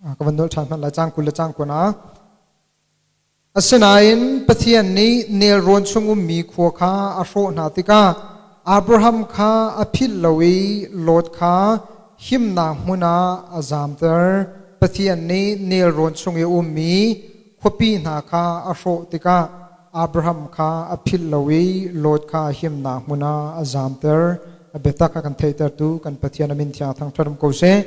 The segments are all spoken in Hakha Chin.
Ka van nolh ṭhan hmanh lai caang 20 le caang 20 ah. Asinain Pathian nih nelrawn chung ummi khua kha a hrawh hna tikah Abraham kha a philh lo i Lot kha himnak hmun ah a zamter. Pathian nih nelrawn chung i a ummi khuapi hna kha a hrawh tikah Abraham kha a philh lo i Lot kha himnak hmun ah a zamter. A biatak a kan theihtertu kan Pathian a min thiang thangṭhat um ko seh.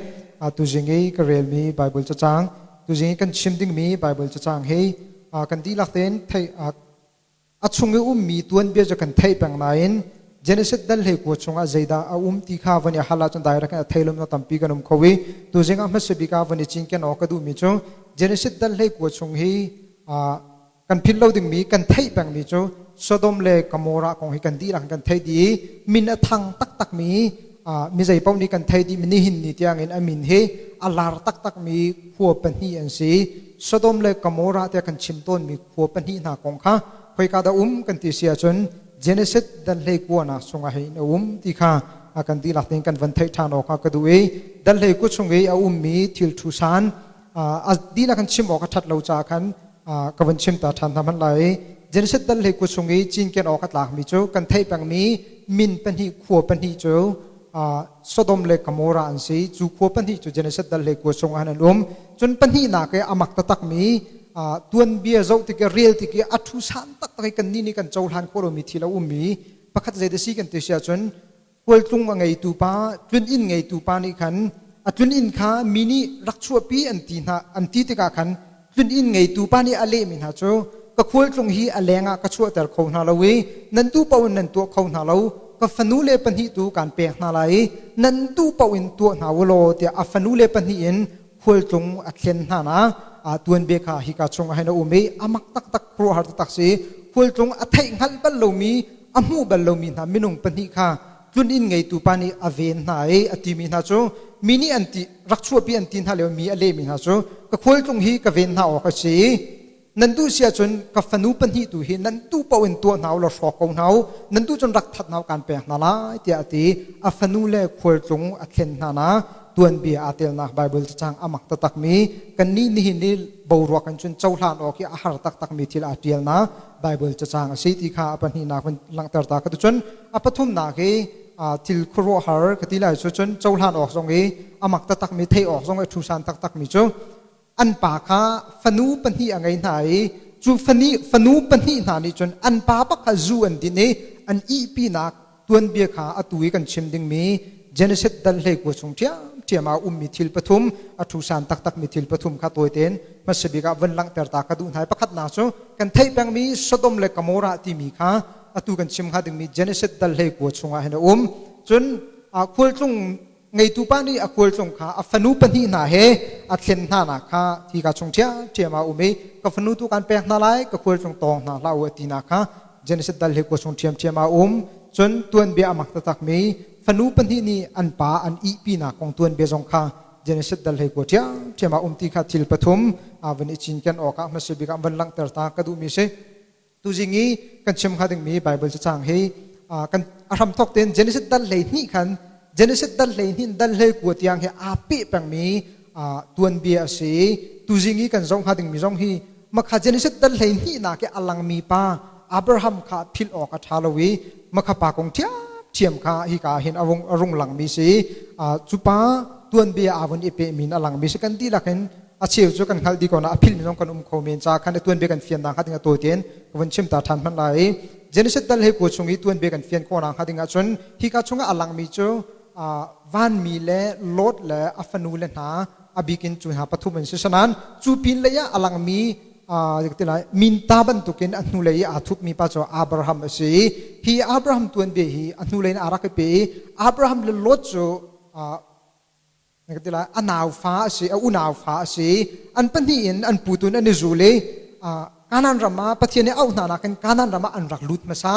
Tuzing i ka relmi Baibal cacang, tuzing i kan chim dingmi Baibal cacang hi kan dihlak tein theih a chung i ummi tuanbia cu kan theih peng nain Genesis dal 19 chungah zeidah a um ti kha van i hal ahcun direct in a thei lomi tampi kan um kho i tuzing ah hmasa bik ah van i cinken awk ka duhmi cu Genesis dal 19 chung hi kan philh lo dingmi kan theih pengmi cu Sodom le Gomorrah kong hi kan dihlak kan theih dih i min a thang taktakmi mi zei paoh nih kan theih dih nihin ni tiangin a min hi a lar taktakmi khua pahnih an si. Sodom le Gomorrah tiah kan chim tawnmi khua pahnih hna kong kha khoika dah um kan ti si ahcun Genesis dal 19 nak chungah hin a um ti kha kan dihlak tein kan van theih ṭhan awk ah ka duh i dal 19 chung i a ummi thil thu san a dihlak kan chim awk a ṭhat lo caah khan ka van chim ta ṭhan hna hmanh lai. Genesis dal 19 chung i cinken awk a tlakmi cu kan theih pengmi min pahnih, khua pahnih cu Sodom le Gomorrah an si. Cu khua pahnih cu Genesis dal 19 chungah an um. Cun pahnihnak i a mak taktakmi, tuanbia zoh tik i rel tik i a thu san taktak i kannih nih kan cohlan khawh lomi thil a ummi pakhat zei si kan ti si ahcun, khualtlung a ngeitu pa, tlun inn ngeitu pa nih khan a tlun inn kha mi nih rak chuahpi an ti hna an ti tikah khan tlun inn ngeitu pa nih a lehmi hna cu, "Ka khualtlung hi a leng ah ka chuahter kho hna lo i nan duh paoh in nan tuah kho hna lo. Ka fanu le pahnih tu kaan pek hna lai i nan duh paoh in tuah hna u law," tiah a fanu le pahnih in khualtlung a thlen hna na tuanbia kha hika chung ah hin a um i a mak taktak, khuaruahhar taktak si. Khualtlung a theih hngalh bal lomi, a hmuh bal lomi hna minung pahnih kha tlun inn ngeitu pa nih a ven hna i a timi hna cu, mi nih an ti rak chuahpi an ti hna lio mi a lehmi hna cu, "Ka khualtlung hi ka ven hna awk a si. Nan duh si ahcun ka fanu pahnih tu hi nan duh paoh in tuah hna u law hrawk ko hna u. Nan duh cun rak that hna u, kaan pek hna lai," tiah a ti. A fanu le khualtlung a thlen hna na tuanbia aa telnak Baibal cacang, a mak taktakmi, kannih nihin ni boruak in cun cohlan awk hi a har taktakmi thil aa ṭialnak Baibal cacang a si ti kha a pahnihnak vun langhter ta ka tu. Cun a pathumnak hi thil khuaruahhar ka ti lai cu, cun cohlan awk zong i a mak taktakmi, theih awk zong i ṭhusan taktakmi cu, an pa kha fanu pahnih a ngei hna i cu fanu pahnih hna nih cun an pa bak kha zu an din i an ihpinak tuanbia kha atu i kan chim dingmi Genesis dal 19 chung ṭhiamṭhiam ah ummi thil pathum, a ṭhusan taktakmi thil pathum kha tawi tein hmasa bik ah vun langhter ta ka duh hna. Pakhatnak cu kan theih pengmi Sodom le Gomorrah timi kha atu kan chim hnga dingmi Genesis dal 19 chungah hin a um. Cun khualtlung ngeitu pa nih a khualtlung kha a fanu pahnih hna he a thlen hna nak kha hika chung ṭhiamṭhiam ah um i, "Ka fanu tu kan pek hna lai, ka khualtlung tawng hna hlah u," a tinak kha Genesis dal 19 chung ṭhiamṭhiam ah um. Cun tuanbia a mak taktakmi fanu pahnih nih an pa an ihpinak kong tuanbia zong kha Genesis dal 19 ṭhiamṭhiam ah um ti kha thil pathum van i cinken awkah hmasa bik ah van langhter ta ka duhmi si. Tuzing i kan chim hnga dingmi Baibal cacang hi kan a hramthawk tein Genesis dal 12 khan, Genesis dal 12 dal 19 tiang hi aa peh pengmi tuanbia a si. Tuzing i kan zoh hnga dingmi zong hi makha Genesis dal 12 nak i a langmi pa Abraham kha philh awk a ṭha lo i makha pa kong ṭhiamṭhiam kha hika hin a rung langmi si. Cu pa tuanbia aa vun i pehmi in a langmi si. Kan dihlak in a cheu cu kan hngalh dih ko na a philhmi zong kan um kho men ca khan tuanbia kan fian nak ding a tawi tein ka vun chim ta ṭhan hmanh lai. Genesis dal 19 chung i tuanbia kan fian khawh nak ding ahcun hika chungah a langmi cu vanmi le Lot le a fanu le hna, a bikin cu hna pathum an si. Sanan cu pin lei ah a langmi lai minta bantukin a hnulei i aa thupmi pa cu Abraham a si. Hi Abraham tuanbia hi a hnulei in aa rak i pe i Abraham le Lot cu ka ti lai, a naufa a si, a unau fa a si. An pahnih in an putun an i zul i Kanaan ram ah Pathian nih auh hna nakin Kanaan ram ah an rak lut hmasa.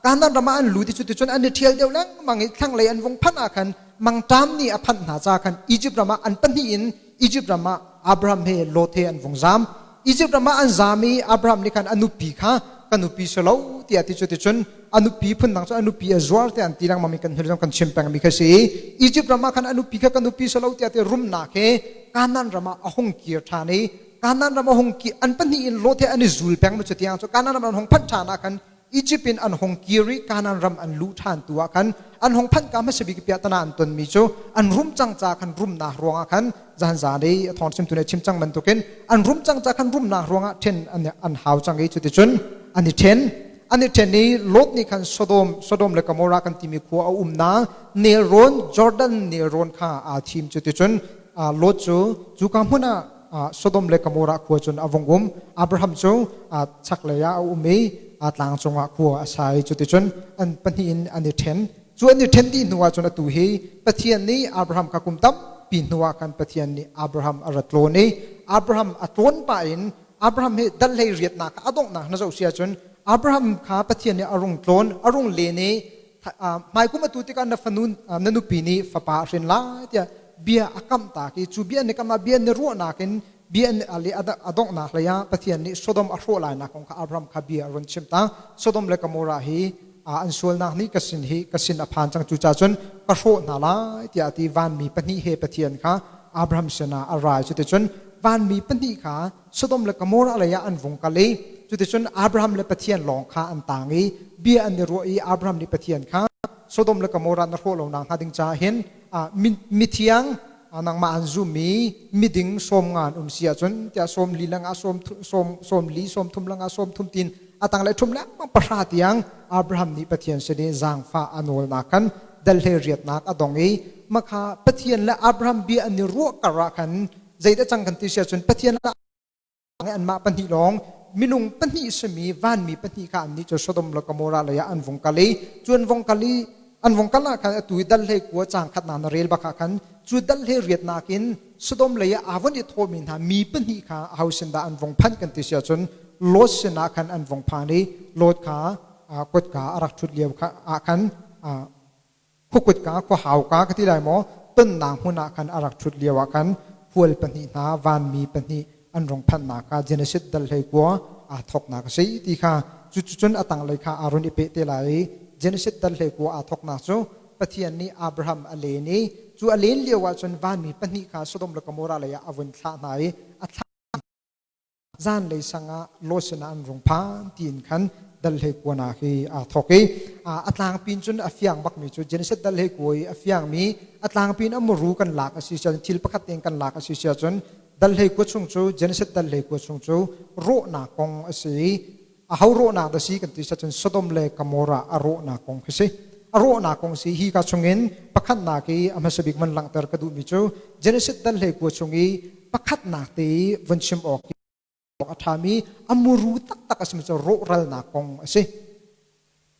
Kanaan ram ah an lut i cuticun an i ṭhial deuh lengmang i thlanglei an vung phanh ah khan mangṭam nih a phanh hna ca khan Egypt ram ah an pahnih in, Egypt ram ah Abraham he Lot he an vung zam. Egypt ram ah an zam i Abraham nih khan a nupi kha ka nupi si lo tiah ti. Cuticun a nupi, phundang cu a nupi a zuar tiah an ti lengmang mi kan hnu kan chim pengmi kha si. Egypt ram ah khan a nupi kha ka nupi si lo tiah ti, rumnak he. Kanaan ram ah a hung kir ṭhan i Kanaan ram a hung ki an pahnih in Lot he an i zul peng mu cu tiang cu Kanaan ram an hung phanh ṭhan ah khan Egypt in an hung kir i Kanaan ram an luh ṭhan tu ah khan an hung phanh ka hmasa bik piahtana an tonmi cu an rum cang ca khan rumnak ruangah khan zan zan i a thawng chimtu nih chim cang bantukin an rum cang ca khan rumnak ruangah ṭhen an hau cang i cuticun an i ṭhen an i ṭhen i Lot nih khan Sodom Sodom le Gomorrah kan timi khua a umnak nelrawn Jordan nelrawn kha aa thim. Cuticun Lot cu cuka hmun ah Sodom le Gomorrah khua cun a vung um. Abraham cu chaklei ah a um i tlang cungah khua a sa i cuticun an pahnih in an i ṭhen. Cu an i ṭhen dih hnu ah cun atu hi Pathian nih Abraham kha kum tampi hnu ah khan Pathian nih Abraham a ra tlawn i Abraham a tlawn pah in Abraham hi dal hlei riatnak a donghnak na zoh si ahcun Abraham kha Pathian nih a rung tlawn, a rung len i hmaikum atu tikah na fanu na nupi nih fapa a hrin lai tiah bia a kamh ta ki cu bia ni kam ah bia ni ruahnak in bia le a donghnak lei ah Pathian nih Sodom a hrawh lai nak kong kha Abraham kha bia a run chimh ta. Sodom le Gomorrah hi an sualnak nih ka sin hi ka sin a phan cang, cu ca cun ka hrawh hna lai tiah ti vanmi pahnih he Pathian kha Abraham sinah a rai. Cuticun vanmi pahnih kha Sodom le Gomorrah lei ah an vung kal i cuticun Abraham le Pathian lawng kha an tang i bia an i ruah i Abraham nih Pathian kha, Sodom le Gomorrah na hrawh lo nak hnga ding caah hin mithiang nangmah an zummi miding sawm nga an um si ahcun tiah 40 lengah 40, 30 lengah 30 tin a tang le ṭhum lengmang 10 tiang Abraham nih Pathian sin i zaangfah a nawlnak khan dal hlei riatnak a dong i makha Pathian le Abraham bia an i ruah kar ah khan zeidah cang kan ti si ahcun Pathian anmah pahnih lawng minung pahnih simi vanmi pahnih kha annih cu Sodom le Gomorrah lei ah an vung kal i cu an vung kal i an vung kal ah khan atu i dal hlei kua caang khatnak na rel bak ah khan cu dal hlei riatnak in Sodom lei ah aa von i thawhmi hna mi pahnih kha aho sin dah an vung phanh kan ti si ahcun Lot sinah khan an vung phan i Lot kha kutka a rak ṭhut lio ah khan khuakutka khuahauka ka ti lai maw tonnak hmun ah khan a rak ṭhut lio ah khan hual pahnih hna vanmi pahnih an rung phanhnak kha Genesis dal 19 aa thawknak a si ti kha. Cucun a tanglei kha aa run i peh te lai i Genesis dal 19 aa thawknak cu Pathian nih Abraham a len i cu a len lio ah cun vanmi pahnih kha Sodom le Gomorrah lei ah a vun thlah hna i a thlah zanlei sang ah Lot sinah an rung phan tiin khan dal hlei kuanak hi aa thawk i a tlangpin cun a fiang bakmi cu Genesis dal hlei kua i a fiangmi a tlangpin a muru kan lak a si cun thil pakhat tein kan lak a si sia cun dal hlei kua chung cu Genesis dal hlei kua chung cu rawhnak kong a si i a ho rawhnak dah si kan ti cun Sodom le Gomorrah a rawhnak kong khi si. A rawhnak kong si. Hi ka chungin pakhatnak i a hmasa bik man langhter ka duhmi cu Genesis dal hlei kua chung i pakhatnak te i vun chim awk a ṭhami a muru taktak a simi cu rawhralnak kong a si.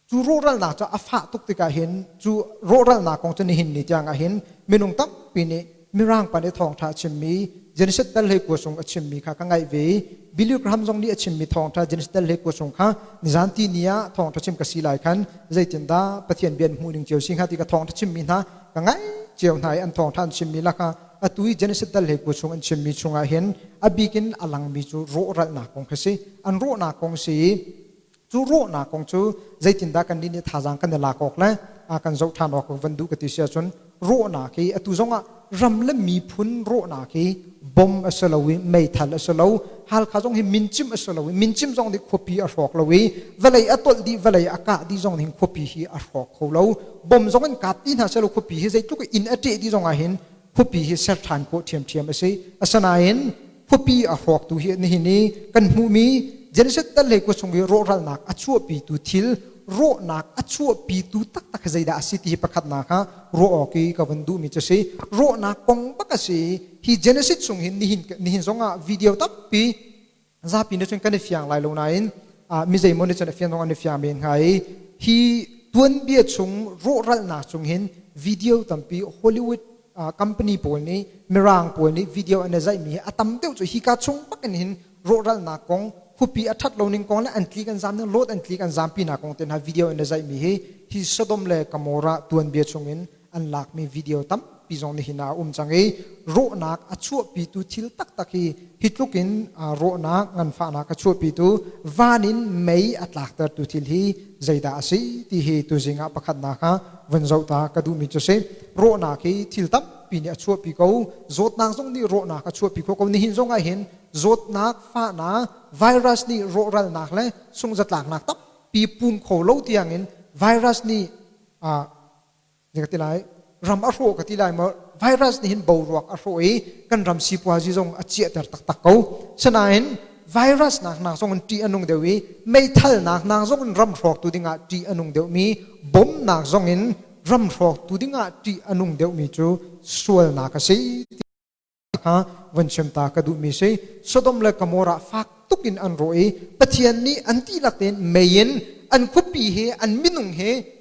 Cu rawhralnak cu a fah tuk tikah hin cu rawhralnak kong cu nihin ni tiang ah hin minung tampi nih Mirang pa nih thawngṭha a chimmi Genesis dal hlei kua chung a chimmi kha ka ngaih ve i Billy Graham zong nih a chimmi thawngṭha Genesis dal hlei kua chung kha nizan ti ni ah thawngṭha chim ka si lai khan zeitindah Pathian bia an hmuh ning cio si hnga ti ka thawngṭha chimmi hna ka ngaih cio hna i an thawngṭha an chimmi lakah atu i Genesis dal hlei kua chung an chimmi chungah hin a bik in a langmi cu rawhralnak kong kha si. An rawhnak kong si i cu rawhnak kong cu zeitindah kan nih nih thazaang kan i lak awk le kan zoh ṭhan awk van duh ka ti si ahcun rawhnak hi atu zongah ram le miphun rawhnak hi bom a si lo i meithal a si lo. Halkha zong hi mincim a si lo i mincim zong nih khuapi a hrawk lo i vawlei a tolh dih, vawlei a kah dih zong nih khuapi hi a hrawk kho lo. Bom zong in kap ti hna seh law khuapi hi zeitluk inn a ṭeh dih zong ah hin khuapi hi ser ṭhan khawh ṭhiamṭhiam a si. Asinain khuapi a hrawktu hi nihin i kan hmuhmi Genesis dal hlei kua chung i rawhralnak a chuahpitu thil, rawhnak a chuahpitu taktak hi zeidah a si ti hi pakhatnak ah ruah awk i ka vun duhmi cu si. Rawhnak kong bak a si. Hi Genesis chung hin nihin zong ah video tampi zapi nih cun kan i fiang lai lo nain mi zeimaw nih cun a fiang zong an i fiang men hnga i hi tuanbia chung rawhralnak chung hin video tampi Hollywood company pawl nih, mirang pawl nih video an i zaihmi hi a tam deuh cu hika chung bak in hin rawhralnak kong, khuapi a ṭhat lo ning kong le an tlik an zam ning, Lot an tlik an zampi nak kong te hna video an i zaihmi hi hi Sodom le Gomorrah tuanbia chung in an lakmi video tampi zong nihin ah a um cang i rawhnak a chuahpitu thil taktak hi hi tluk in rawhnak nganfahnak a chuahpitu van in mei a tlaktertu thil hi zeidah a si ti hi tuzing ah pakhatnak ah vun zoh ta ka duhmi cu si. Rawhnak hi thil tampi. tampi nih a chuahpi ko. Zawtnak zong nih rawhnak a chuahpi khawh ko. Nihin zong ah hin zawtnak, fahnak, virus nih rawhralnak le sungzatlaknak tampi pum kho lo tiangin virus nih ka ti lai ram a hrawh ka ti lai maw virus nih hin boruak a hrawh i kan ram sipuazi zong a chiahter taktak ko. Sinain virus nak nak zong in ṭih a nung deuh i meithal nak nak zong in ram hrawktu dingah ṭih a nung deuhmi bomnak zong in ram hrawktu dingah ṭih a nung deuhmi cu sualnak a si kha von chim ta ka duhmi si. Sodom le Gomorrah fak tuk in an rawh i Pathian nih an dihlak tein mei in an khuapi he an minung he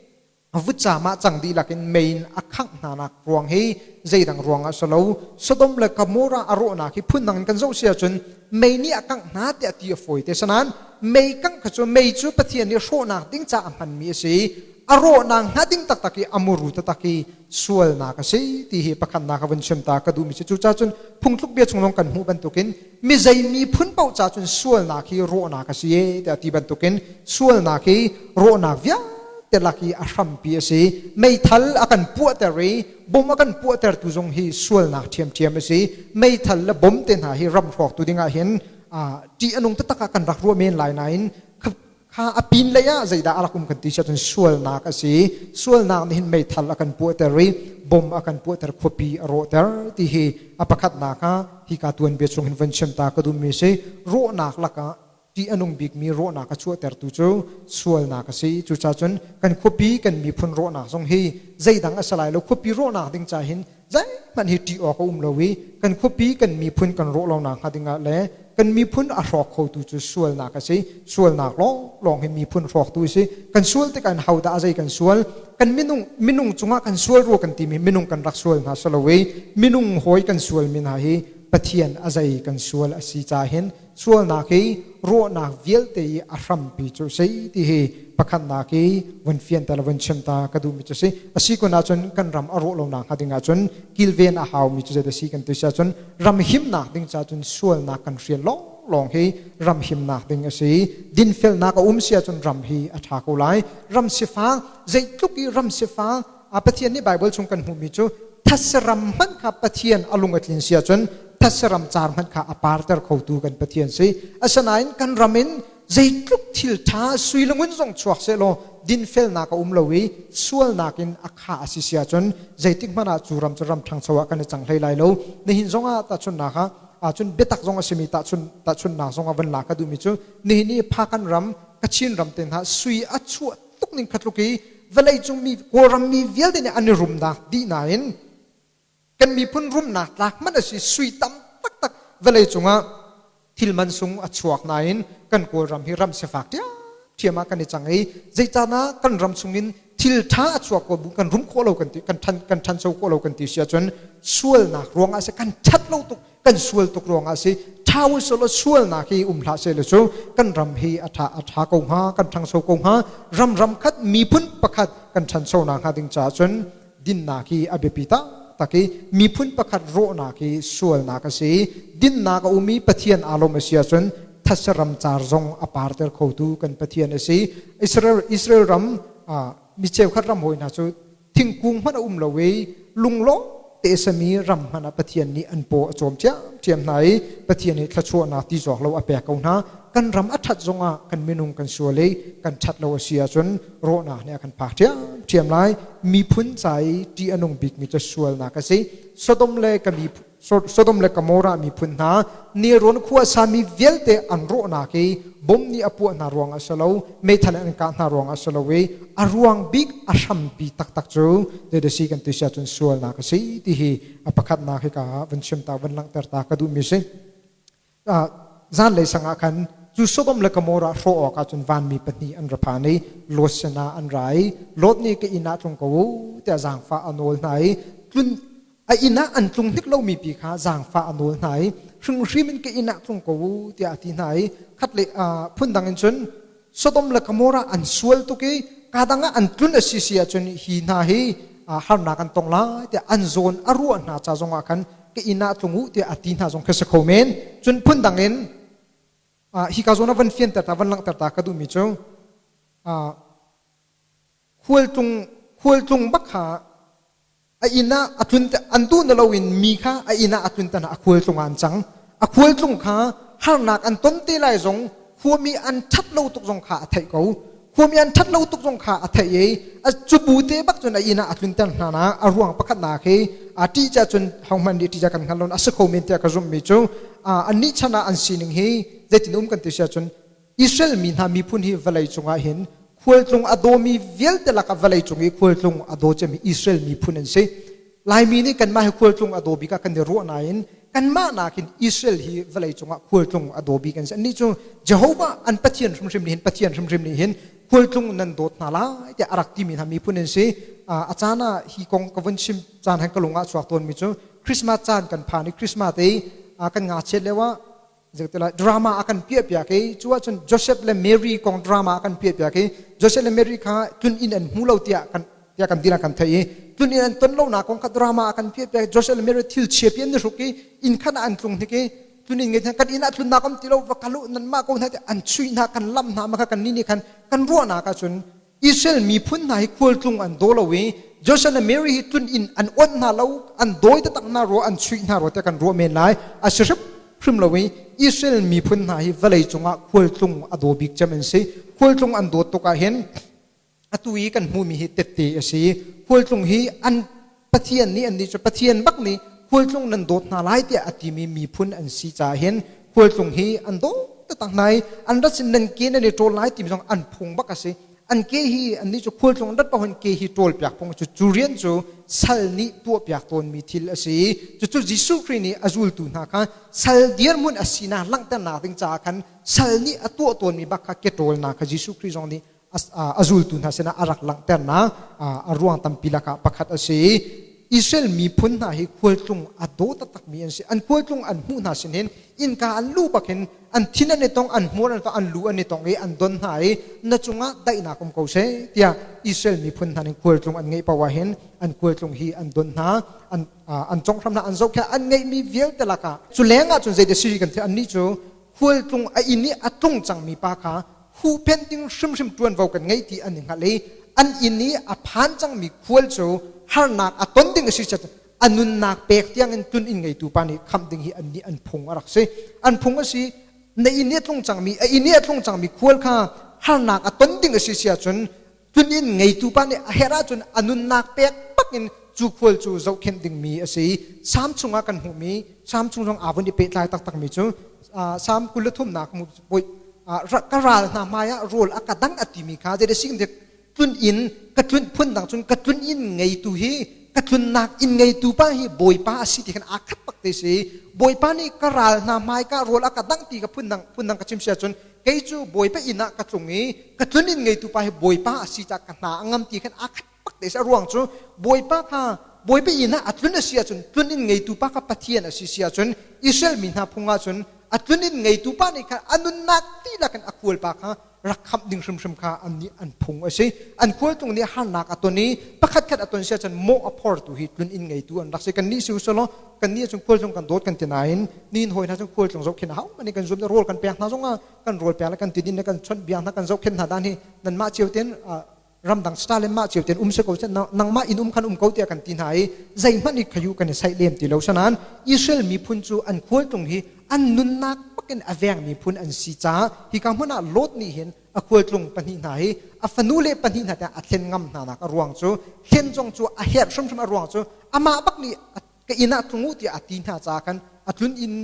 vutcam ah cang dihlak in mei in a khangh hnanak ruang hi zeidang ruang ah si lo. Sodom le Gomorrah a rawhnak hi phundang in kan zoh si ahcun mei nih a kangh hna tiah ti a fawi te. Sanan mei kangh kha cu mei cu Pathian nih hrawhnak ding caah a hmanmi a si. A rawhnak hnga ding taktak i a muru taktak i sualnak a si ti hi pakhatnak a vun chim ta ka duhmi si. Cucaah cun phungthluk bia chung zong kan hmuh bantukin mi zei miphun paoh ca cun sualnak hi rawhnak a si e tiah ti bantukin sualnak hi rawhnak vialte lak i a hrampi a si. Meithal a kan puahter i bom a kan puahtertu zong hi sualnak ṭhiamṭhiam a si. Meithal le bom te hna hi ram hrawktu dingah hin ṭih a nung taktak ah kan rak ruah men lai nain kha a pin lei ah zeidah a rak um kan ti si ahcun sualnak a si. Sualnak nih hin meithal a kan puahter i bom a kan puahter, khuapi a rawhter ti hi a pakhatnak ah hika tuanbia chung hin von chim ta ka duhmi si. Rawhnak lakah ṭih a nung bikmi rawhnak a chuahtertu cu sualnak a si. Cucaah cun kan khuapi kan miphun rawhnak zong hi zeidang a si lai lo. Khuapi rawhnak ding ca hin zeihmanh hi ṭih awk a um lo i kan khuapi kan miphun kan rawh lonak hnga dingah le kan miphun a hrawk khotu cu sualnak a si. Sualnak lawnglawng hi miphun hrawktu a si. Kan sual tikah in hodah a zei kan sual, kan minung minung cungah kan sual rua kan timi minung kan rak sual hna si lo i minung hawi kan sualmi hna hi Pathian a zei kan sual a si ca hin sualnak hi rawhnak vialte i a hrampi cu a si ti hi pakhatnak i vun fianter le vun chim ta ka duhmi cu a si. A si kun ahcun kan ram a rawh lonak hnga ding ahcun kilven a haumi cu zei a si kan ti si ahcun ram himnak ding caah cun sualnak kan hrial lawnglawng hi ram himnak ding a si. Dinfelnak a um si ahcun ram hi a ṭha ko lai. Ram sifak zeitluk i ram sifak Pathian nih Bible chung kan hmuhmi cu thatseram hmanh kha Pathian a lung a tlin si ahcun thatseram car hmanh kha a parter khotu kan Pathian si. Asinain kan ram in zeitluk thil ṭha sui le ngun zong chuak sehlaw dinfelnak a um lo i sualnak in a khah a si si ahcun zeitik hmanh ah cu ram cu ram ṭhangcho ah kan i cang hlei lai lo. Nihin zongah tahchunhnak ah ahcun biatak zong a simi tahchunhnak zong ah van lak ka duhmi cu nihin i Phakan ram Kachin ram te hna sui a chuah tuk ning kha tluk i vawleicung mi Kawlram mi vialte nih an i rumnak dih nain kan miphun rumnak tlak hmanh a si sui tam taktak vawleicung ah thil man sung a chuak nain kan Kawlram hi ram sifak ṭhiamṭhiam ah kan i cang i zeicahdah kan ram chungin thil ṭha a chuak ko bu kan rum khawh lo kan ti kan ṭhan kan ṭhancho khawh lo kan ti si ahcun sualnak ruangah si kan ṭhat lo tuk kan sual tuk ruangah si. Ṭha u selaw sualnak hi um hlah seh cu kan ram hi a ṭha a ṭha ko hnga, kan ṭhangso ko hnga. Ram ram khat miphun pakhat kan ṭhanchonak hnga ding caah cun dinnak hi a biapi taktak i miphun pakhat rawhnak hi sualnak a si. Dinnak a um i Pathian aa lawm a si ahcun thatse ram car zong a parter khotu kan Pathian a si. Israel Israel ram mi cheukhat ram hawi hna cu thingkung hmanh a um lo i lunglawm te sami ram hmanh ah Pathian nih an paw a cawm ṭhiamṭhiam hna i Pathian nih thluachuahnak ti zawk lo a pek ko hna. Kan ram a ṭhat zongah kan minung kan sual i kan ṭhat lo a si ahcun rawhnak nih a kan phak ṭhiamṭhiam lai. Miphun ca i ṭih a nung bikmi cu sualnak a si. Sodom le ka miphun Sodom le Gomorrah miphun hna nelrawn khua sami vialte an rawhnak i bom nih a puah hna ruangah si lo, meithal in an kah hna ruangah si lo i a ruang bik a hrampi taktak cu zeidah si kan ti si ahcun sualnak a si ti hi a pakhatnak hika ah van chim ta van langhter ta ka duhmi si. Zanlei sang ah khan cu Sodom le Gomorrah hrawh awkah cun vanmi pahnih an ra phan i Lot sinah an ra i Lot nih ka inn ah tlung ko u tiah zaangfah a nawl hna i tlun a inn ah an tlung hnik lomi pi kha zaangfah a nawl hna i hringhrim in ka inn ah tlung ko u tiah a ti hna i khat le phundang in cun Sodom le Gomorrah an sual tuk i kadang ah an tlun a si si ahcun hi hna hi harnak an tong lai tiah an zawn a ruah hna ca zongah khan ka inn ah tlung u tiah a ti hna zong khi si kho men. Cun phundang in hika zawn ah van fianter ta van langhter ta ka duhmi cu khualtlung khualtlung bak kha. A inn ah a tlun an duh na loin mi kha a inn ah a tlun tan a khualtlung ah an cang. A khualtlung kha harnak an ton te lai zong khuami an ṭhat lo tuk zong kha a theih ko. Khuami an ṭhat lo tuk zong kha a theih i cu bu te bak cun a inn ah a tlunter hna na a ruang pakhat nak hi a ṭih ca cun hohmanh nih ṭih ca kan hngal lo a si kho men tiah ka zumhmi cu annih chan ah an sining hi zeitin um kan ti si ahcun Israel mi hna miphun hi vawlei cungah hin khualtlung a dawmi vialte lakah vawlei cung i khualtlung a daw cemmi Israel miphun an si. Laimi nih kanmah hi khualtlung a daw bik ah kan i ruah nain kanmah nakin Israel hi vawlei cungah khualtlung a daw bik an si. Annih cu Jehovah an Pathian hrimhrim nih hin Pathian hrimhrim nih hin khualtlung nan dawt hna lai tiah a rak timi hna miphun an si. A caan ah hi kong ka vun chim caan han ka lung ah chuak tawnmi cu Christmas caan kan phan i Christmas te kan ngakchiat lio ah Zeitilah drama a kan piah piak i cu ahcun Joseph le Mary kong drama a kan piah piak i Joseph le Mary kha tlun inn an hmu lo tiah kan tiah kan dilah kan theih i tlun inn an ton lonak kong kha drama a kan piah piak Joseph le Mary thil chia pi an i hruk i inn khan ah an tlung hnik i tlun inn ngei kan inn ah tlunnak um ti lo va kalu nan mah ko hna ti an chuih hna kan lam hna ma kha kan ni nih khan kan ruahnak ahcun Israel miphun hna hi khualtlung an daw lo i Joseph le Mary hi tlun inn an onh hna lo, an dawi taktak hna rua, an chuih hna rua tiah kan ruah men lai. A si hrimhrim lo i Israel miphun hna hi vawlei cungah khualtlung a daw bik cem an si. Khualtlung an dawt tuk ahhin atu i kan hmuhmi hi tette a si. Khualtlung hi an Pathian nih annih cu Pathian bak nih khualtlung nan dawt hna lai tiah a timi miphun an si caah hin khualtlung hi an dawt taktak hna i an rat sin nan ke nan i ṭawl lai timi zong an phung bak a si. An ke hi annih cu khualtlung an rat paoh hin ke hi ṭawl piak phung cu cu rian cu sal nih tuah piak tawnmi thil a si. Cucu Jesuh Khrih nih a zultu hna kha sal dirhmun a sinak langhternak ding caah khan sal nih a tuah tawnmi bak kha ke ṭawlnak kha Jesuh Khrih zong nih a zultu hna sinah a rak langhternak a ruang tampi lakah pakhat a si. Israel miphun hna hi khualtlung a daw taktakmi an si. An khualtlung an hmuh hna sin hin innka an luh bak hin an thin an i tong, an hmur an i tong, an lu an i tong i an don hna i na cungah daihnak um ko seh tiah Israel miphun hna nih khualtlung an ngeih paoh ah hin an khualtlung hi an don hna, an an conghram hna, an zohkhenh, an ngeihmi vialte lakah cu leng ah cun zei dah si kan theih annih cu khualtlung a inn i a tlung cangmi pa kha huhphenh ding hrimhrim ṭuanvo kan ngei ti an i hngalh i an inn i a phan cangmi khual cu harnak a ton ding a si a nunnak pek tiangin tlun inn ngeitu pa nih khamh ding hi annih an phung a rak si. An phung a si na inn i a tlung cangmi a inn i a tlung cangmi khual kha harnak a ton ding a si si ahcun tlun inn ngeitu pa nih a herh ahcun a nunnak pek bakin cu khual cu zohkhenh dingmi a si. Salm chungah kan hmuhmi Salm chung zong aa vun i pehtlai taktakmi cu Salm 23nak ka ral hna hmaiah rawl a ka dang a timi kha zei sing dik tlun inn ka tlun phun dang cun ka tlun inn ngeitu hi ka tlunnak inn ngeitu pa hi bawipa a si ti khan aa khat bak te si. Bawipa nih ka ral hna hmai ka rawl a ka dang ti ka phun dang phun dang ka chim sia cun kei cu bawipa inn ah ka tlung i ka tlun inn ngeitu pa hi bawipa a si caah ka hna a ngam ti khan aa khat bak te si. A ruang cu bawipa kha bawipa inn ah a tlun a si ahcun tlun inn ngeitu pa kha Pathian a si si ahcun Israel mi hna phung ahcun a tlun inn ngeitu pa nih khan a nunnak dihlak in a khual pa kha rak khamh ding hrimhrim kha an nih an phung a si. An khualtlung nih harnak a ton i pakhat khat a ton si ahcun mawh a phortu hi tlun inn ngeitu an rak si. Kan nih si usulaw kan nih ahcun khualtlung kan dawt kan ti nain nin hawi hna cun khualtlung zohkhenh hau man kan zum rawl kan pek hna zongah kan rawl pek le kan tidin le kan chawnh biak hna kan zohkhenh hna dan hi nanmah cio ten ramdang star le mah cio ten um se ko nangmah in um khan um ko tiah kan ti hna i zeihmanh i khayu kan i saih lem ti lo sanan Israel miphun cu an khualtlung hi an nunnak bakin a veng miphun an si caah hika hmun ah Lot nih hin a khualtlung pahnih hna hi a fanu le pahnih hna tiah a thlen ngam hna nak a ruang cu thlen zong cu a herh hrimhrim a ruang cu amah bak nih ka inn ah tlung u tiah a ti hna caah khan a tlun inn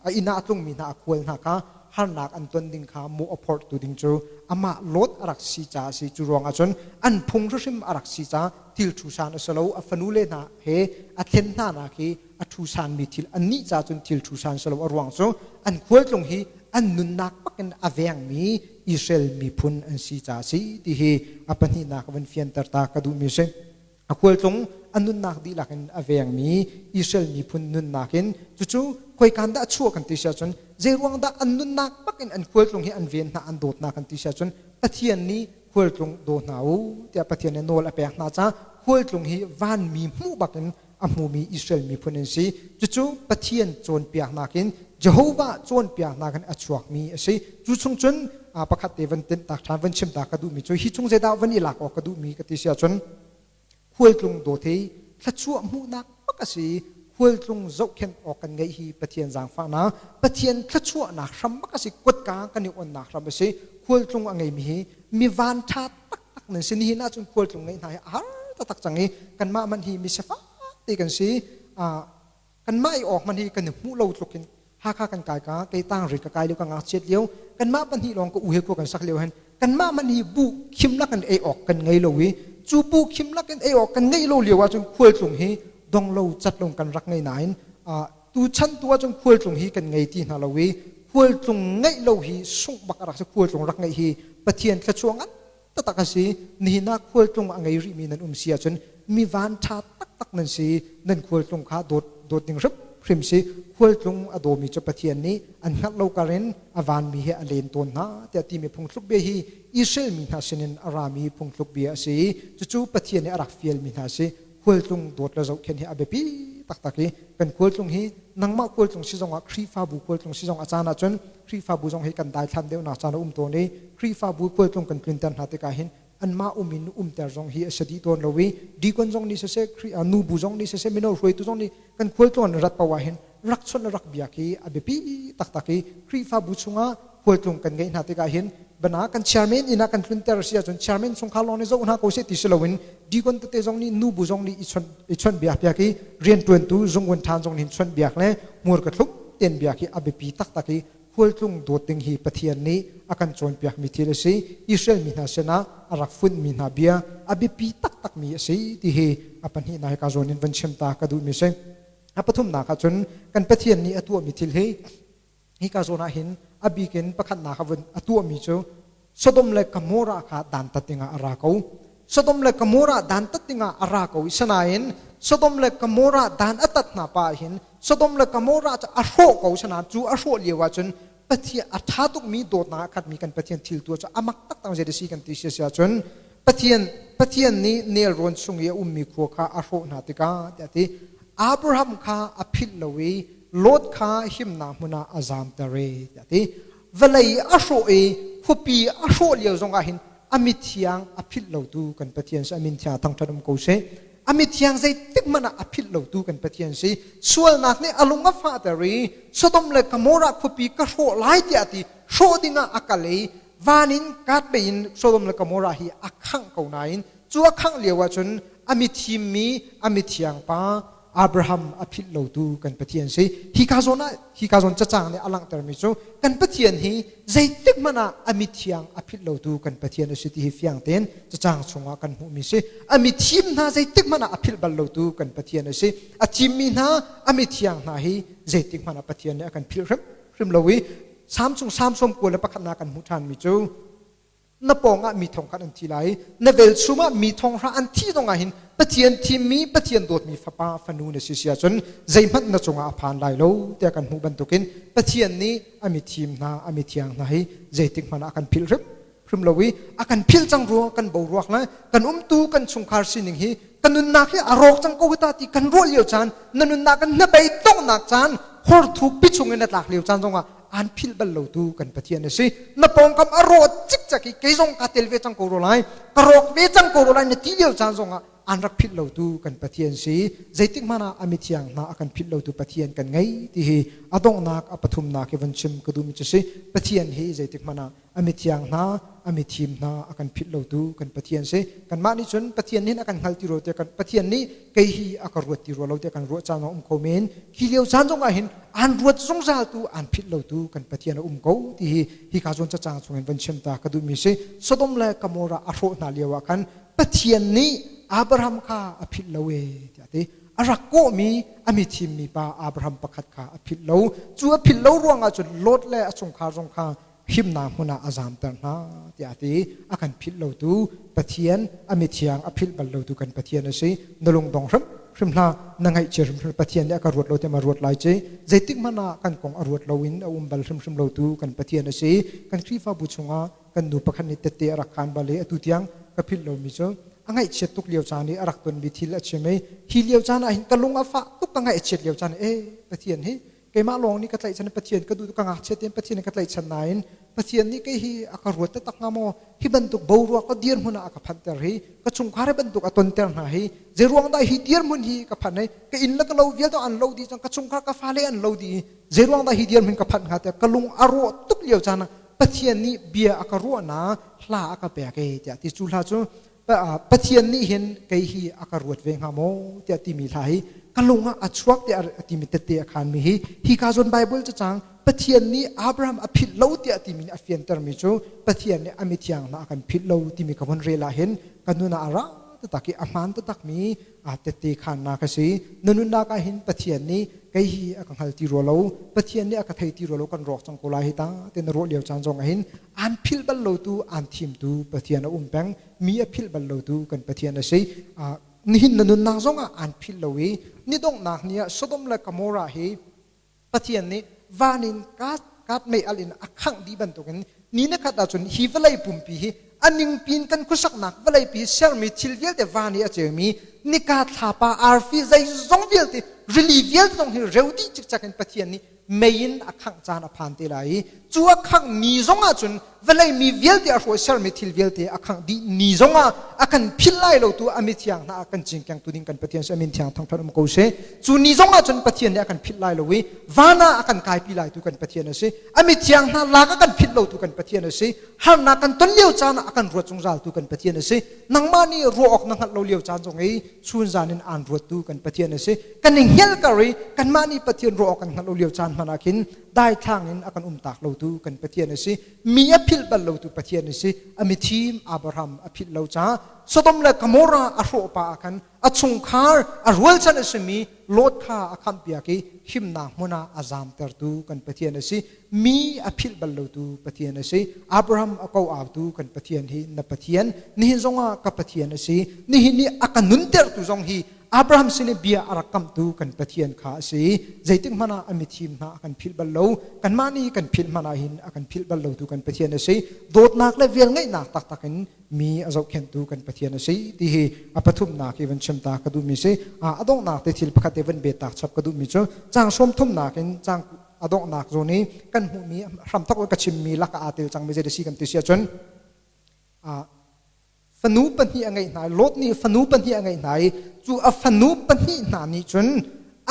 a inn ah a tlungmi hna a khual hna kha harnak an ton ding kha mawh a phorhtu ding cu amah Lot a rak si caah a si. Cu ruangah cun an phung hrimhrim a rak si caah thil ṭhusan a si lo. A fanule hna he a thlen hna nak hi a ṭhusanmi thil annih caah cun thil ṭhusan si lo. A ruang cu an khualtlung hi an nunnak bakin a vengmi Israel miphun an si caah a si ti hi a pahnihnak van fianter ta ka duhmi a si. A khualtlung a nunnak dihlak in a vengmi Israel miphun nunnak in cucu khoikan dah chuah kan ti si ahcun zeiruang dah an nunnak bak in an khualtlung hi an ven hna an dawt hna kan ti si ahcun Pathian nih khualtlung daw hna u tiah Pathian nih nawl a pek hna caah khualtlung hi vanmi hmuh bak in a hmumi Israel miphun an si. Cucu Pathian cawnpiaknak in Jehovah cawnpiaknak in a chuakmi a si. Cu chung cun pakhat te van tenh tak ṭhan van chim ta ka duhmi cu hi chung zeidah van i lak awk ka duhmi ka ti si ahcun khualtlung dawt hi Thluachuah hmuhnak bak a si. Khualtlung zohkhenh awk kan ngeih hi Pathian zaangfahnak, Pathian thluachuahnak hram bak a si. Kutka kan i onnak hram a si. Khualtlung a ngeimi hi mi van ṭha taktak nan si. Nihin ahcun khualtlung ngeih hna hi a har taktak cang i kanmah man hi mi sifak te kan si. Kanmah i awk hmanh hi kan i hmuh lo tluk in Hakha kan kai ka kei tangri ka kai lio ka ngakchiat lio kanmah pahnih lawng ka u he khua kan sak lio hin kanmah man hi bu khim lak in ei awk kan ngei lo i cu bu khim lak in ei awk kan ngeih lo lio ahcun khualtlung hi dong lo cat lo kan rak ngei nain tu chan tu ahcun khualtlung hi kan ngei ti hna lo i khualtlung ngeih lo hi sungh bak a rak si. Khualtlung rak ngeih hi Pathian thluachuah ngan taktak a si. Nihin ah khualtlung a ngei rihmi nan um si ahcun mi van ṭha taktak nan si. Nan khualtlung kha dawt dawt ding hrimhrim si. Khualtlung a dawmi cu Pathian nih an hngalh lo kar in a vanmi he a len tawn hna tiah timi phungthluk bia hi Israel mi hna sinin a rami phungthluk bia a si i cucu Pathian nih a rak fialmi hna a si. Khualtlung dawt le zohkhenh hi a biapi taktak i kan khualtlung hi nangmah khualtlung si zongah Khrihfabu khualtlung si zong a caan ahcun Khrihfabu zong hi kan daithlan deuhnak caan a um tawn i Khrihfabu khualtlung kan tlunter hna tikah hin anmah um in umter zong hi a si dih tawn lo i deacon zong nih siseh nubu zong nih siseh mino hruaitu zong nih kan khualtlung an rat paoh ah hin rak chawnh le rak biak hi a biapi taktak i Khrihfabu chungah khualtlung kan ngeih hna tikah hin bana kan chairman inn ah kan tlunter si ahcun chairman chungkhar lawng nih zoh hna ko seh ti si loin deacon tete zong nih nubu zong nih i chawnh biak piak i rianṭuantu zungun ṭhan zong nih chawnh biak le hmurka thlum ten biak hi a biapi taktak i khualtlung dawt ding hi Pathian nih a kan cawnpiakmi thil a si. Israel mi hna sinah a rak funhmi hna bia a biapi taktakmi a si ti hi a pahnihnak hi ka zawn in van chim ta ka duhmi a si. A pathumnak ah cun kan Pathian nih a tuahmi thil hi hika zawn ah hin a bik in pakhatnak a vun a tuahmi cu Sodom le Gomorrah kha dantat dingah a ra ko. Sodom le Gomorrah dantat dingah a ra ko i sanain Sodom le Gomorrah dan a tat hna pa hin Sodom le Gomorrah cu a hrawh ko sana cu a hrawh lio ah cun Pathian a ṭha tukmi dawtnak a khatmi kan Pathian thil tu cu amak taktak zei si kan ti sia sia cun Pathian Pathian nih nelrawn chung i a ummi khua kha a hrawh hna tikah tiah ti Abraham kha a philh lo i Lot kha himnak hmun ah a zamter i tiah ti vawlei a hrawh i khuapi a hrawh lio zongah hin a mithiang a philh lotu kan Pathian si. A min thiang thangṭhat um ko seh. A mithiang zeitik hmanh ah a philh lotu kan Pathian si. Sualnak nih a lung a fahter i Sodom le Gomorrah khuapi ka hrawh lai tiah ti hrawh dingah a kal i van in kat in Sodom le Gomorrah hi a khangh ko nain cu a khangh lio ahcun a mithimmi a mithiang pa Abraham a philh lotu kan Pathian si. Hika zawn ah hika zawn cacang nih a langhtermi cu kan Pathian hi zeitik hmanh ah a mithiang a philh lotu kan Pathian a si ti hi fiang tein cacang chungah kan hmuhmi si. A mithim hna zeitik hmanh ah a philh bal lotu kan Pathian a si. A thimmi hna a mithiang hna hi zeitik hmanh ah Pathian nih a kan philh hrimhrim lo i Salm chung Salm 91 kan hmuh ṭhanmi cu na pawngah mi thong khat an thi lai na velchum ah mi thong hra an thi zong ah hin Pathian thimmi Pathian dawtmi fapa fanu na si si ahcun zeihmanh na cungah a phan lai lo tiah kan hmuh bantukin Pathian nih a mithim hna a mithiang hna hi zeitik hmanh ah a kan philh hrim hrim lo i a kan philh cang ruang kan boruak le kan umtu kan chungkhar sining hi kan nunnak hi a rawk cang ko ta ti kan ruah lio caan na nunnak kan hnabei donghnak caan horthuk pi chung in na tlak lio caan zongah aan philh bal lo tu kan Pathian a si. Na pawngkam a rawh cikcek i kei zong kaa tel ve cang ko ro lai, ka rawk ve cang ko ro lai na ti lio caan zongah aan rak philh lo tu kan Pathian si. Zeitik hmanh ah a mithiang hna a kan philh lo tu Pathian kan ngei ti hi a donghnak a pathumnak hi van chim ka duhmi cu si. Pathian hi zeitik hmanh ah a mithiang hna a mithim hna a kan philh lotu kan Pathian si. Kanmah nih cun Pathian nih a kan hngal ti rua tiah kan Pathian nih kei hi a ka ruat ti rua lo tiah kan ruah caan a um kho men. Khi lio caan zong ah hin aan ruat zungzal tu aan philh lotu kan Pathian a um ko ti hi hika zawn cacang chungin van chim ta ka duhmi si. Sodom le Gomorrah a hrawh hna lio ah khan Pathian nih Abraham kha a philh lo e tiah ti. A rak kawhmi a mithimmi pa Abraham pakhat kha a philh lo. Cu a philh lo ruangah cun Lot le a chungkhar zong kha himnak hmun ah a zamter hna tiah a ti. A kan philh lotu Pathian, a mithiang a philh bal lotu kan Pathian a si. Na lungdong hrim hrim hlah, na ngaihchia hrimhrim. Pathian nih a ka ruat lo tiah ma ruat lai ci? Zeitik hmanh ah kan kong a ruat lo in a um bal hrimhrim lotu kan Pathian a si. Kan Khrihfabu chungah kan nu pakhat nih tette a rak khaan bal i atu tiang ka philh lomi cu a ngaihchiat tuk lio caan i a rak tonmi thil a chim i hi lio caan ah hin ka lung a fah tuk, ka ngaihchiat lio caan e Pathian hi. Keimah lawng nih ka tlaihchan Pathian ka duh ka ngakchia tein Pathian ka tlaihchan nain Pathian nih kei hi a ka ruat taktak hnga maw? Hi bantuk boruak ka dirhmun ah a ka phanhter hi, ka chungkhar hi bantuk a tonter hna hi, zeiruang dah hi dirhmun hi ka phanh hi, ka inn le ka lo vialte an lo dih cang, ka chungkhar ka fale an lo dih, zeiruang dah hi dirhmun ka phanh hnga tiah ka lung a rawh tuk lio caan ah Pathian nih bia a ka ruahnak hla a ka pek e tiah ti cu hla cu Pathian nih hin kei hi a ka ruat ve hnga maw tiah timi hla hi ka lung ah a chuak tiah a timi tette a khanmi hi hi ka zawn Bible cacang Pathian nih Abraham a philh lo tiah timi nih a fiantermi cu Pathian nih a mithiang hna a kan philh lo timi ka von rel ah hin ka nun ah a ra taktak i a hmaan taktakmi tette khannak a si. Na nunnak ah hin Pathian nih kei hi a ka hngal ti rua lo, Pathian nih a ka thei ti rua lo kan rawk cang ko lai hi ta ti na ruah lio caan zong ah hin aan philh bal lo tu aan thim tu Pathian a um peng mi a philh bal lo tu kan Pathian a si. Nihin na nunnak zong ah aan philh lo i ni donghnak ni ah Sodom le Gomorrah hi Pathian nih van in kat mei al in a khangh dih bantukin ni na khat ahcun hi vawlei pumpi hi a ningpi in kan khuasaknak vawlei pi sermi thil vialte van i a ceumi nika thlapa arfi zeizong vialte rili vialte zong hi reu dih cikcek in Pathian nih mei in a khangh caan a phan te lai i cu a khangh ni zong ahcun vawlei mi vialte a hruai sermi thil vialte a khangh dih ni zong ah a kan philh lai lo tu a mithiang hna a kan cingkeng tu ding kan Pathian si amin thiang thangthat um ko seh. Cu ni zong ah cun Pathian nih a kan philh lai lo i van ah a kan kaipi lai tu kan Pathian a si. A mithiang hna lak a kan philh lo tu kan Pathian a si. Harnak kan ton lio caan ah a kan ruat zungzal tu kan Pathian a si. Nangmah nih ruah awk na hngalh lo lio caan zong i chun zan in aan ruat tu kan Pathian a si. Kan i hngelh kar i kanmah nih Pathian ruah awk kan hngalh lo lio caan hmanh ah khin daithlang in a kan umtak lotu kan Pathian a si. Mi a philh bal lotu Pathian a si. A mithim Abraham a philh lo caah Sodom le Gomorrah a hrawh pa ah khan a chungkhar a rualchan a simi Lot kha a khamhpiak i himnak hmun ah a zamtertu kan Pathian a si. Mi a philh bal lotu Pathian a si. Abraham a ko autu kan Pathian hi na Pathian nihin zongah ka Pathian a si. Nihin ni a ka nuntertu zong hi Abraham sin i bia a rak kamhtu kan Pathian kha a si. Zeitik hmanh ah a mithim hna a kan philh bal lo. Kanmah nih kan philh hmanh ah hin a kan philh bal lotu kan Pathian a si. Dawtnak le velngeihnak taktak in mi a zohkhenhtu kan Pathian a si ti hi a pathumnak i van chim ta ka duhmi si. A donghnak te thil pakhat te van bet tak chap ka duhmi cu caang sawm thumnak in caang a donghnak zawn i kan hmuhmi hramthok ka chimmi lakah aa tel cangmi zei si kan ti si ahcun Fanu pahnih a ngeih hna i Lot nih fanu pahnih a ngeih hna i cu a fanu pahnih hna nih cun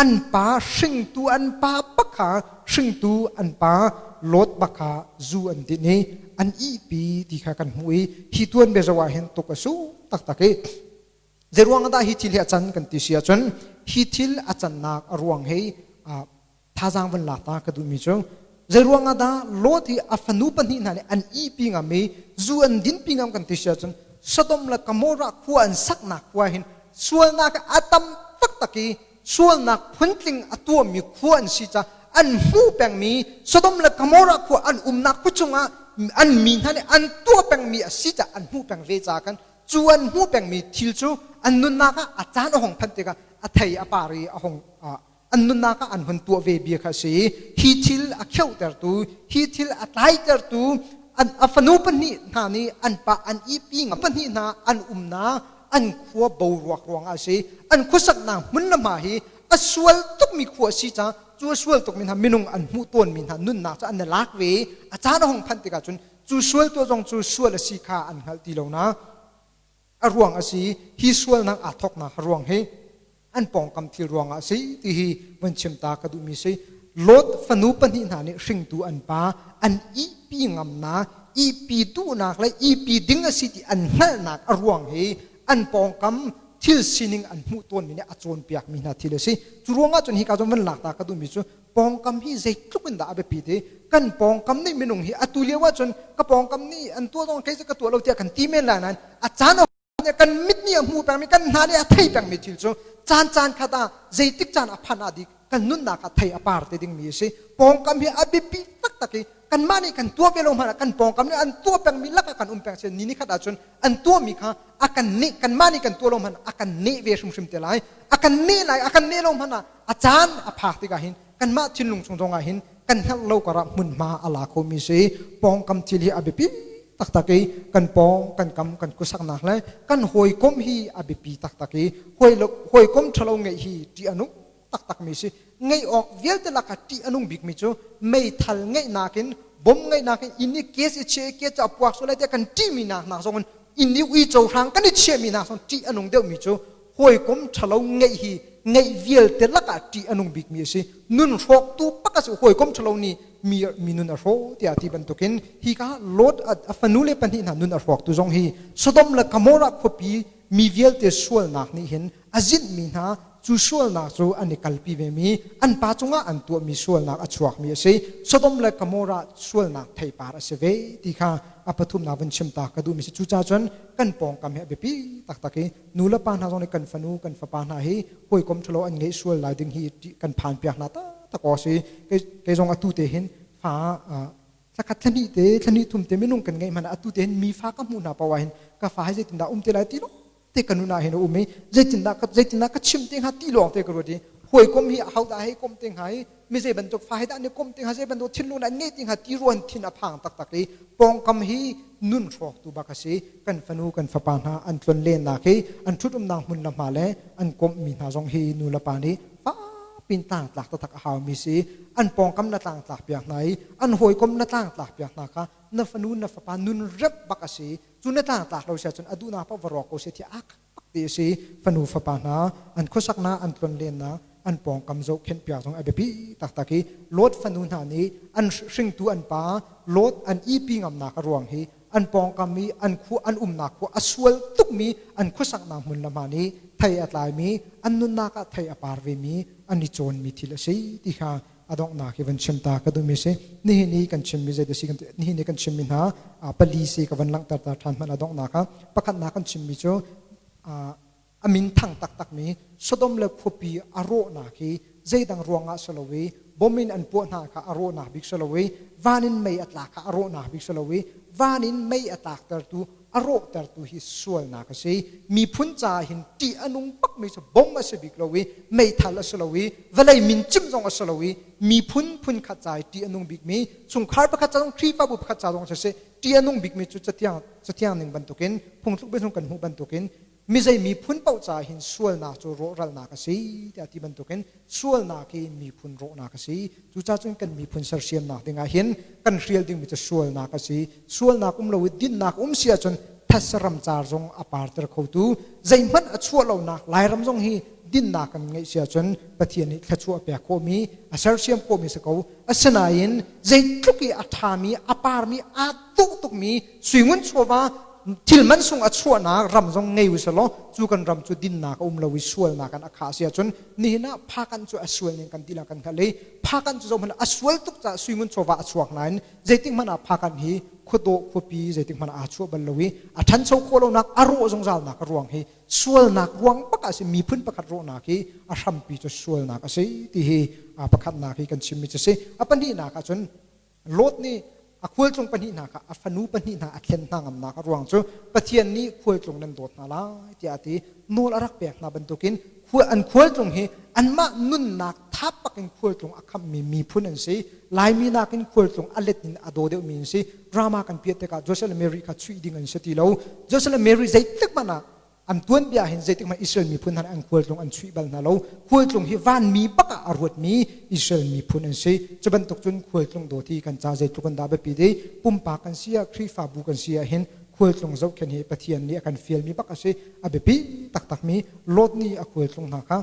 an pa hringtu an pa bak kha hringtu an pa Lot bak kha zu an din i an ihpi ti kha kan hmuh i hi tuanbia zoh ah hin tuk a su taktak i zeiruang ah dah hi thil hi a can kan ti si ahcun hi thil a cannak a ruang hi thazaang van lak ta ka duhmi cu zeiruang ah dah Lot hi a fanu pahnih hna nih an ihpi ngam i zu an dinpi ngam kan ti si ahcun Sodom le Gomorrah khua an saknak khua hin sualnak a tam taktak i sualnak phuntling a tuahmi khua an si caah an hmu pengmi Sodom le Gomorrah khua an umnak khua chungah an mi hna nih an tuah pengmi a si caah an hmuh peng ve caah khan cu an hmuh pengmi thil cu an nunnak ah a caan a hong phanh tikah a thei a par i a hong an nunnak ah an hun tuah ve bia kha a si. Hi thil a kheuhtertu, hi thil a tlaitertu an a fanu pahnih hna nih an pa an ihpi pahnih hna an umnak an khua boruak ruangah a si. An khuasaknak hmun le hma hi a sual tukmi khua a si caah cu a sual tukmi hna minung an hmuh tawnmi hna nunnak cu an i lak ve. A caan a hung phanh tikah cun cu sual tuah zong cu sual a si kha an hngalh ti lo na. A ruang a si hi sualnak aa thawknak a ruang hi an pawngkam thil ruangah a si ti hi von chim ta ka duhmi si. Lot fanu pahnih hna nih hringtu an pa an ihpi ngamnak, ihpi duhnak le ihpi ding a si ti an hngalhnak a ruang hi an pawngkam thil sining an hmuh tawnmi nih a cawnpiakmi hna thil a si. Cu ruangah cun hika cun van lak ta ka duhmi cu pawngkam hi zeitluk in dah a biapit i kan pawngkam nih minung hi atu lio ahcun ka pawngkam nih an tuah zong kei cu ka tuah lo tiah kan ti men lai nain a caan a kan mit nih a hmu pengmi kan hna nih a thei pengmi thil cu caan caan khat ah zeitik caan a phan ah dik kan nunnak ah thei a par te dingmi a si. Pawngkam hi a biapi taktak i kanmah nih kan tuah ve lo hmanh ah kan pawngkam nih an tuah pengmi lakah kan um peng si ni ni khat ahcun an tuahmi kha a kan neh kanmah nih kan tuah lo hmanh ah a kan neh ve hrimhrim te lai. A kan neh lai a kan neh lo hmanh ah a caan a phak tikah hin kanmah thinlung chung zongah hin kan hngalh lo karah hmunhma a la khomi si. Pawngkam thil hi a biapi taktak i kan pawng kan kam kan kusaknak le kan hawikom hi a biapi taktak i hawikom ṭhalo ngeih hi ṭih a nung. taktak mi si. Ngeih awk vialte lakah ṭih a nung bikmi cu meithal ngeihnak in bom ngeihnak in inn i kes i chiah i kes cu a puak sual lai tiah kan ṭihmi nak nak zong in inn i uico hrang kan i chiahmi nak zong ṭih a nung deuhmi cu hawikom ṭhalo ngeih hi ngeih vialte lakah ṭih a nung bikmi a si. Nun hrawktu pak a si. Hawikom ṭhalo nih mi, mi nun a hrawh tiah ti bantukin hi ka Lot a fanule pahnih hna nun a hrawktu zong hi Sodom le Gomorrah khuapi mi vialte sualnak nih hin a zinhmi hna cu sualnak cu an i kalpi vemi an pa cungah an tuahmi sualnak a chuakmi a si. Sodom le Gomorrah sualnak theipar a si ve ti kha a pathumnak vun chim ta ka duhmi si. Cucaah cun kan pawngkam hi a biapi taktak i nu le pa hna zong nih kan fanu kan fapa hna hi hawikom ṭhalo an ngeih sual lai ding hi kan phan piak hna taktak awk a si. Kei zong atu te hin fa thlakhat thlahnih te thlahnih thum te minung kan ngeih hmanh ah atu te hin mi fa ka hmuh hna paoh ah hin ka fa hi zeitindah um te lai ti te ka nun ah hin a um i zeitindah ka chim te hnga ti lawng te ka ruat i hawikom hi ahodah hei kom te hnga i mi zei bantuk fa hi dah an i kom te hnga, zei bantuk thinlung dah an ngeih te hnga ti ruan thin a phang taktak i pawngkam hi nun hrawktu bak a si. Kan fanu kan fapa hna an tlon lennak hi, an ṭhut-umnak hmun le hma le an komhmi hna zong hi nu le pa nih pin tlangtlak taktak a haumi si. An pawngkam na tlangtlak piak hna i an hawikom na tlangtlak piak hna kha na fanu na fapa nun rep bak a si. Cu na tlangtlak lo si ahcun a duhnak paoh va rawk ko seh ti a tak ti a si. Fanu fapa hna an khuasaknak, an tlonlennak, an pawngkam zohkhenh piak zong a biapi taktak i Lot fanu hna nih an hringtu an pa Lot an ipi ngamnak a ruang hi an pawngkam i an khua, an umnak khua a sual tukmi an khuasaknak hmun le hma nih thei a tlaimi, an nunnak ah thei a par vemi an i cawnmi thil a si ti kha a donghnak hi van chim ta ka duhmi si. Nihin i kan chimmi zei si, nihin i kan chimmi hna pali si ka van langhter ta ṭhan hmanh. A donghnak ah pakhatnak kan chimmi cu a min thang taktakmi Sodom le khuapi a rawhnak hi zeidang ruangah si lo i bom in an puah hna kha a rawhnak bik si lo i van in mei a tlak kha a rawhnak bik si lo i van in mei a tlaktertu, a rawhtertu hi sualnak a si. Miphun caah hin ṭih a nung bakmi cu bom a si bik lo i meithal a si lo i vawlei min cim zong a si lo i miphun phun khat ca i ṭih a nung bikmi, chungkhar pakhat ca zong, Khrihfabu pakhat ca zong siseh, ṭih a nung bikmi cu cathiang ning bantukin, phungthluk biahnung kan hmuh bantukin, mizei miphun paoh caah hin sualnak cu rawhralnak a si tiah ti bantukin sualnak hi miphun rawhnak a si. Cucaah cun kan miphun sersiamnak dingah hin kan hrial dingmi cu sualnak a si. Sualnak um lo i dinnak um si ahcun thasa ramcar zong a parter khotu, zeihmanh a chuah lonak Lairam zong hi dinnak kan ngeih si ahcun Pathian nih thluachuah pek khawhmi, a sersiam khawhmi si ko. Asinain zeitluk i a ṭhami, a parmi, aa dawh tukmi suingun chawva thil man sung a chuahnak ram zong ngei u selaw cu kan ram cu dinnak a um lo i sualnak an a khah si ahcun nihin ah phakan cu a sual ning kan ti kan hngalh i phakan cu zohhmanh a sual tuk caah suingun chawva a chuak nain zeitik hmanh ah phakan hi khuadawh khuapi zeitik hmanh ah aa chuah bal lo i a ṭhancho khawh lonak, a rawh zungzalnak a ruang hi sualnak ruang bak ah si. Miphun pakhat rawhnak hi a hrampi cu sualnak a si ti hi pakhatnak hi kan chimmi cu si. A pahnihnak ah cun Lot nih a khualtlung pahnih hna kha, a fanu pahnih hna a thlen hna ngamnak a ruang cu Pathian nih khualtlung nan dawt hna lai tiah a ti, nawl a rak pek hna bantukin an khualtlung hi anmah nunnak thap bakin khualtlung a khammi miphun an si. Laimi nakin khualtlung a let in a daw deuhmi an si. Drama kan piah tikah Joseph le Mary kha chuih ding an si ti lo. Joseph le Mary zeitik hmanh ah an tuanbia hin zeitik hmanh Israel miphun hna an khualtlung an chuih bal hna lo. Khualtlung hi vanmi bak ah a ruatmi Israel miphun an si. Cu bantuk cun khualtlung dawt hi kan ca zeitluk an dah biapi di. Pumpak kan si ah, Khrihfabu kan si ah hin khualtlung zohkhenh hi Pathian nih a kan fialmi bak a si. A biapi taktakmi Lot nih a khualtlung hna kha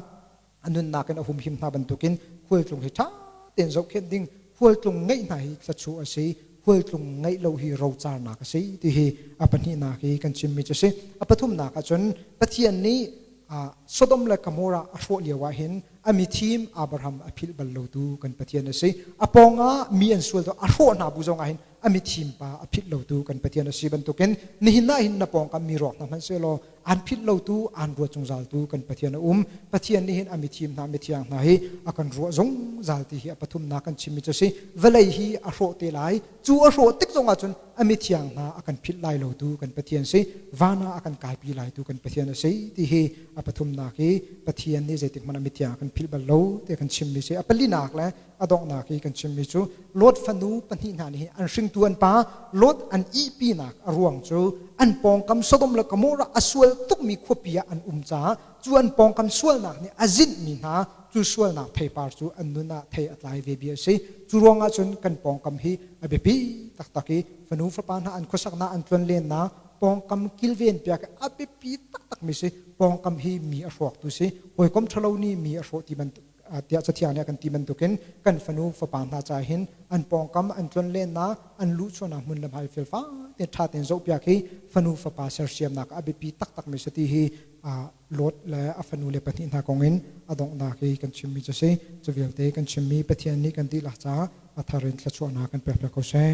a nunnak in a humhim hna bantukin khualtlung hi ṭha tein zohkhenh ding, khualtlung ngeih hna hi thluachuah a si, khualtlung ngeih lo hi rocarnak a si ti hi a pahnihnak hi kan chimmi cu a si. A pathumnak ahcun Pathian nih Sodom le Gomorrah a hrawh lio ah hin a mithim Abraham a philh bal lotu kan Pathian a si. A pawngah mi an sual a hrawh hna bu zong ah hin a mithim pa a philh lotu kan Pathian a si bantukin nihin ah hin na pawngkam mi rawk hna hmanh sehlaw an philh lotu, an ruat zungzaltu kan Pathian a um. Pathian nih hin a mithim hna, mithiang hna hi a kan ruah zungzal ti hi a pathumnak kan chimmi cu a si. Vawlei hi a hrawh te lai. Cu a hrawh tik zongah cun a mithiang hna a kan philh lai lotu kan Pathian si. Van ah a kan kaipi laitu kan Pathian a si ti hi a pathumnak hi Pathian nih zeitik hmanh ah mithiang a kan philh bal lo ti kan chimmi si. A palinak le A donghnak i kan chimmi cu Lot fanu pahnih hna nih an hringtu an pa Lot an ihpinak a ruang cu an pawngkam Sodom le Gomorrah a sual tukmi khuapi ah an um caah cu an pawngkam sualnak nih a zinhmi hna cu sualnak theipar cu an nun ah thei a tlai ve bia a si. Cu ruangah cun kan pawngkam hi a biapi taktak i fanu fapa hna an khuasaknak an tlonlennak pawngkam kilven piak a biapi taktakmi si. Pawngkam hi mi a hrawktu si. Hawikom ṭhalo nih mi a hrawh ti bantuk tiah Cathiang nih a kan ti bantukin kan fanu fapa hna ca hin an pawngkam an tlonlennak an luhchuahnak hmun le hmai felfai te ṭha tein zohpiak hi fanu fapa sersiamnak a biapi taktakmi si ti hi Lot le a fanu le pahnih hna kong in a donghnak i kan chimmi cu si. Cu vialte kan chimmi Pathian nih kan dihlak caah a thar in thluachuahnak kan pek piak ko seh.